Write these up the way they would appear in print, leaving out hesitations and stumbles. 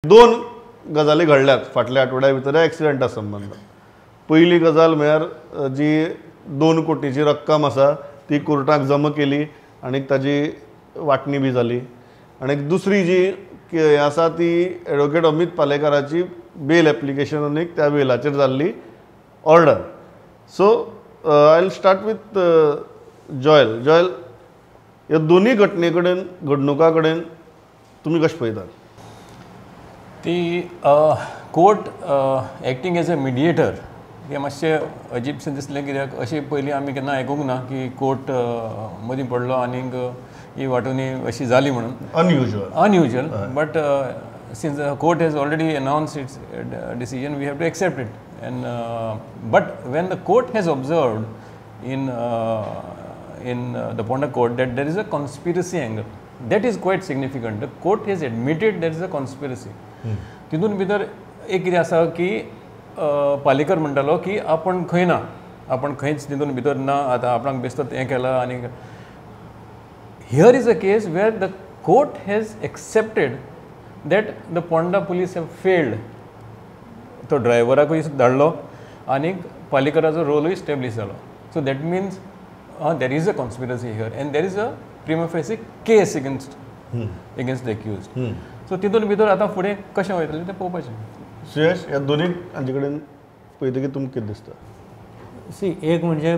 दोन गजाली घडल्यात फाटल्या आठवड्या भितर एक्सिडंटा संबंद. पयली गजाल म्हळ्यार जी 2 कोटीची रक्कम आसा ती कोर्टाक जमा केली आनी ताजी वांटणी बी जाली. आनी दुसरी जी हें आसा ती एडवोकेट अमीत पालेकाराची बेल एप्लिकेशन आनी त्या बेलाचेर जाल्ली order. So I will start with Joel. Joel, ह्या दोनूय घटने कडेन घडणुका कडेन तुमी कशें पळयतात? ती court acting as a mediator हें मातशें अजीबशें दिसलें, कित्याक अशें पयलीं आमी केन्ना आयकूंक ना की कोर्ट मदीं पडलो आनीक ही वांटणी अशी जाली म्हणून. Unusual, but since the court has already announce its decision, we have to accept it. And but when the court has observed in the Ponda court that there is a conspiracy angle, that is quite significant. The court has admitted there is a conspiracy. तितून भितर एक कितें आसा की पालेकर म्हणटालो की आपूण खंय ना, आपूण खंयच तितून भितर ना, आतां आपणाक बेश्टोच हें केलां. आनी here is a case where the court has accepted that the Ponda police have failed. तो ड्रायव्हराकूय धाडलो आनी पालेकराचो रोलूय स्टेब्लिश जालो. So that means there is a conspiracy here and there is a prima facie case against the accused. So तितून भितर आतां फुडें कशें वयतलें तें पळोवपाचें. सुयश, ह्या दोनूय हांचे कडेन पळयतकीर तुमकां कितें दिसता? सी, एक म्हणजे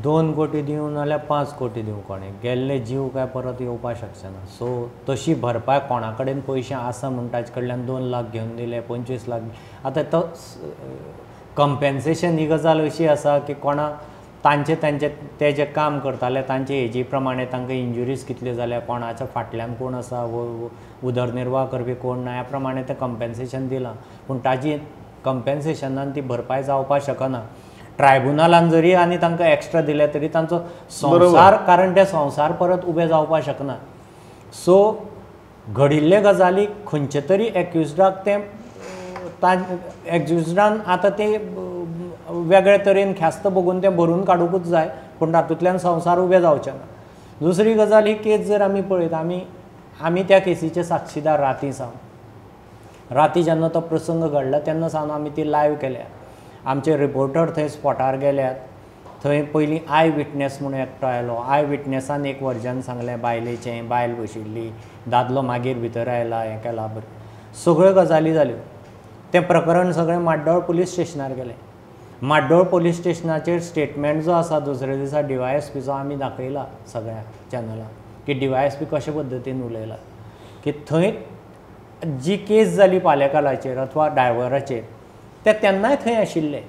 2 कोटी दिवं नाल्यार 5 कोटी दिवं, कोणें गेल्ले जीव काय परत येवपाक शकचे ना. सो तशी भरपाय कोणा कडेन पयशे आसा म्हूण ताजे कडल्यान 2 लाख घेवन दिले, 25 लाख. आतां तो कंपेन्सेशन ही गजाल अशी आसा की कोणा तांचे तांचे ते जे काम करताले तांचे एजी प्रमाणे तांकां इंजुरीज कितल्यो जाल्या, कोणाच्या फाटल्यान कोण आसा, उदरनिर्वाह करपी कोण ना, ह्या प्रमाणे तें कंपेन्सेशन दिलां. पूण ताजी कंपेन्सेशनान ती भरपाय जावपाक शकना. ट्रायब्युनलान जरी आनी तांकां एक्स्ट्रा दिले तरी तांचो संवसार, कारण ते संवसार परत उबे जावपाक शकना. सो घडिल्ले गजाली खंयचे तरी एक्युजडाक तें एक्युजडान आतां ते वेगळे तरेन ख्यास्त भोगून तें भरून काडुंकूच जाय, पूण तातूंतल्यान संवसार उबे जावचे ना. दुसरी गजाल, ही केस जर आमी पळयत, आमी त्या केसीचे साक्षीदार राती सावन, राती जेन्ना तो प्रसंग घडला तेन्ना सावन आमी ती लायव्ह केल्या. आमचे रिपोर्टर थंय स्पॉटार गेल्यात. थंय पयलीं I witness म्हणून एकटो आयलो. I विटनेसान एक वर्जन सांगलें बायलेचें, बायल बशिल्ली, दादलो मागीर भितर आयला, हें केलां, बरें सगळ्यो गजाली जाल्यो. तें प्रकरण सगळें माड्डोळ पुलीस स्टेशनार गेलें. माड्डोळ पुलीस स्टेशनाचेर स्टेटमेंट जो आसा दुसऱ्या दिसा DYSPचो आमी दाखयला सगळ्या चॅनलाक की DYSP कशे पद्दतीन उलयला की थंय जी केस जाली पालेकाराचेर अथवा ड्रायव्हराचेर ते तेन्नाय थंय आशिल्ले.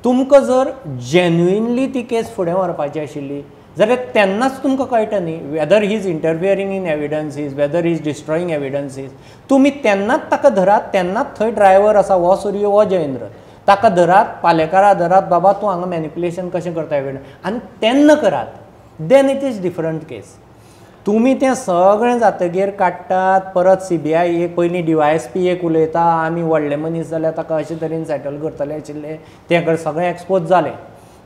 तुमकां जर जेन्युइनली ती केस फुडें व्हरपाची आशिल्ली जाल्यार तेन्नाच तुमकां कळटा न्ही, whether he is interfering in evidences, whether he is destroying evidences. तुमी तेन्नाच ताका धरात, तेन्नाच थंय ड्रायव्हर आसा, हो सूर्य हो जयेंद्र, ताका धरात, पालेकारा धरात, बाबा तूं हांगा मॅनिपुलेशन कशें करता एविडन्स, आनी तेन्ना करात, then it is different case. तुमी तें सगळें जातगीर काडटात, परत CBI एक पयलीं DYSP एक उलयता, आमी व्हडले मनीस जाल्यार ताका अशे तरेन सेटल करतले आशिल्ले, तें सगळें एक्सपोज जालें.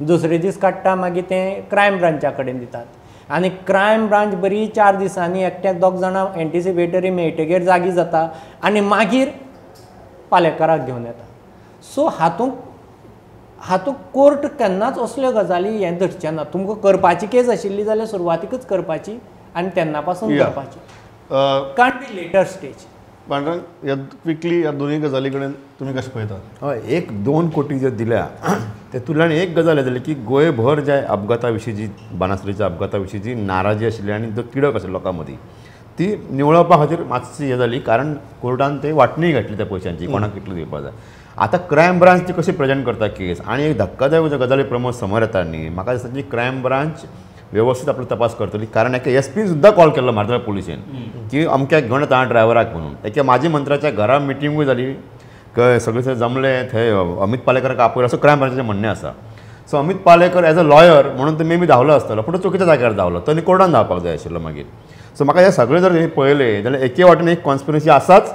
दुसरे दीस काडटा, मागीर तें क्रायम ब्रांचा कडेन दितात आनी क्रायम ब्रांच बरी 4 दिसांनी एकट्याक 2 जाणां एन्टिसिपेटरी मेळटगीर जागी जाता आनी मागीर पालेकाराक घेवन येता. सो हातूंत कोर्ट केन्नाच असल्यो गजाली हें धरचें ना. तुमकां करपाची केस आशिल्ली जाल्यार सुरवातीकच करपाची आनी तेन्ना पासून करपाची, can't be later stage. Pandurang, ह्या क्विकली ह्या दोनूय गजाली कडेन तुमी कशें पळयतात? हय, 1-2 कोटी ज्यो दिल्या तेतूंतल्यान एक गजाल जाली की गोंयभर ज्या अपघाता विशीं, जी बाणासुरीच्या अपघाता विशीं जी नाराजी आशिल्ली आनी जो तिडक आशिल्लो लोकां मदीं, ती निवळोवपा खातीर मातशी हें जाली, कारण कोर्टान ते वांटणी घातली त्या पयशांची, कोणाक कितलो दिवपा जाय. आतां क्रायम ब्रांच ती कशी प्रेजेंट करता केस, आनी एक धक्कादायक ज्यो गजाली प्रमोद समोर येता न्ही, म्हाका दिसता की क्रायम ब्रांच व्यवस्थीत आपलो तपास करतली. कारण एका SP सुद्दां कॉल केल्लो म्हार्दोळ पुलिशेन की अमक्याक घेवन येता ड्रायव्हराक म्हणून. एका माजी मंत्र्याच्या घरा मिटिंगूय जाली, सगळे जमले थंय, अमीत पालेकराक आपयलो असो क्रायम ब्रांचाचें म्हणणें आसा. So Amit Palekar as a lawyer म्हणून तो मे बी धांवलो आसतलो, पूण तो चुकीच्या जाग्यार धांवलो, तो कोर्टान धांवपाक जाय आशिल्लो मागीर. सो म्हाका हें सगळें जर पळयलें जाल्यार एके वाटेन एक कॉन्स्पिरसी आसाच,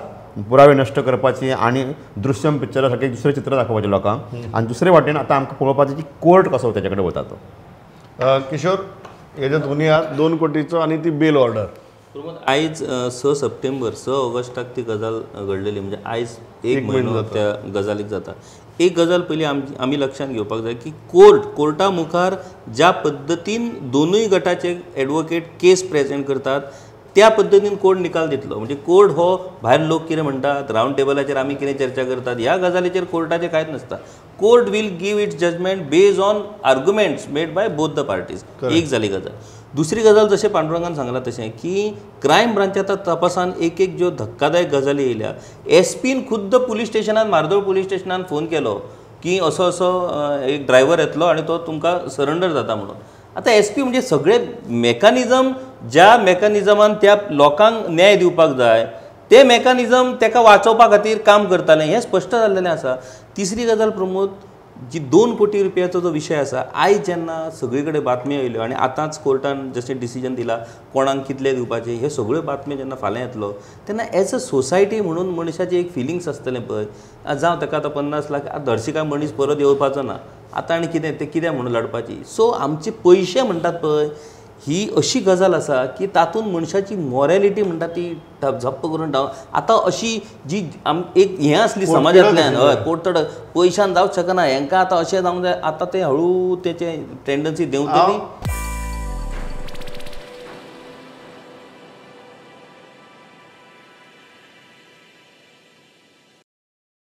पुरावे नश्ट करपाची आनी दृश्यम पिक्चरा सारकें दुसरें चित्र दाखोवपाचें लोकांक, आनी दुसरे वाटेन आतां आमकां पळोवपाचें की कोर्ट कसो तेजे कडेन वता तो. किशोर, हे जे दोनूय आहात, 2 कोटीचो आनी ती बेल ऑर्डर, प्रमोद, आयज 6 सप्टेंबर 6 ऑगस्टाक ती गजाल घडलेली, म्हणजे आयज एक म्हयनो त्या गजालीक जाता. एक गजाल पयली आमी लक्षांत घेवपाक जाय की कोर्टा मुखार ज्या पद्दतीन दोनूय गटाचे एडवोकेट केस प्रेजेंट करतात त्या पद्दतीन कोर्ट निकाल दितलो. म्हणजे कोर्ट हो भायर लोक कितें म्हणटात, रावंड टेबलाचेर आमी कितें चर्चा करतात ह्या गजालीचेर कोर्टाचें कांयच नासता. Court will give its judgment based on arguments made by both the parties. एक जाली गजाल. दुसरी गजाल जशें पांडुरंगान सांगलां तशें की क्रायम ब्रांच्या आतां तपासान एक एक ज्यो धक्कादायक गजाली येयल्या. एस पीन खुद्द पुलीस स्टेशनान, मार्दोळ पुलीस स्टेशनान फोन केलो की असो असो एक ड्रायव्हर येतलो आनी तो तुमकां सरंडर जाता म्हणून. आतां एस पी म्हणजे सगळे मेकॅनिजम, ज्या मेकॅनिजमान त्या लोकांक न्याय दिवपाक जाय ते मेकॅनिजम ताका वाचोवपा खातीर काम करतालें हें स्पश्ट जाल्लें आसा. तिसरी गजाल प्रमोद, जी 2 कोटी रुपयाचो जो विशय आसा, आयज जेन्ना सगळे कडेन बातम्यो येयल्यो आनी आतांच कोर्टान जशें डिसिजन दिला कोणाक कितले दिवपाचे, हे सगळ्यो बातम्यो जेन्ना फाल्यां येतलो तेन्ना एज अ सोसायटी म्हणून मनशाचे एक फिलिंग्स आसतलें पळय, जावं ताका आतां 50 लाख हरशीं काय मनीस परत येवपाचो ना, आतां आनी कितें तें कितें म्हणून लडपाची. सो आमचे पयशे म्हणटात पळय ही अशी गजाल आसा की तातूंत मनशाची मॉरेलिटी म्हणटा ती झप्प करून डावन. आतां अशी जी एक हें आसली समाजांतल्यान, हय पोटतड पयशान जावंक शकना, हेंकां आतां अशें जावंक जाय, आतां तें हळू तेचें टेंडन्सी देंवतली.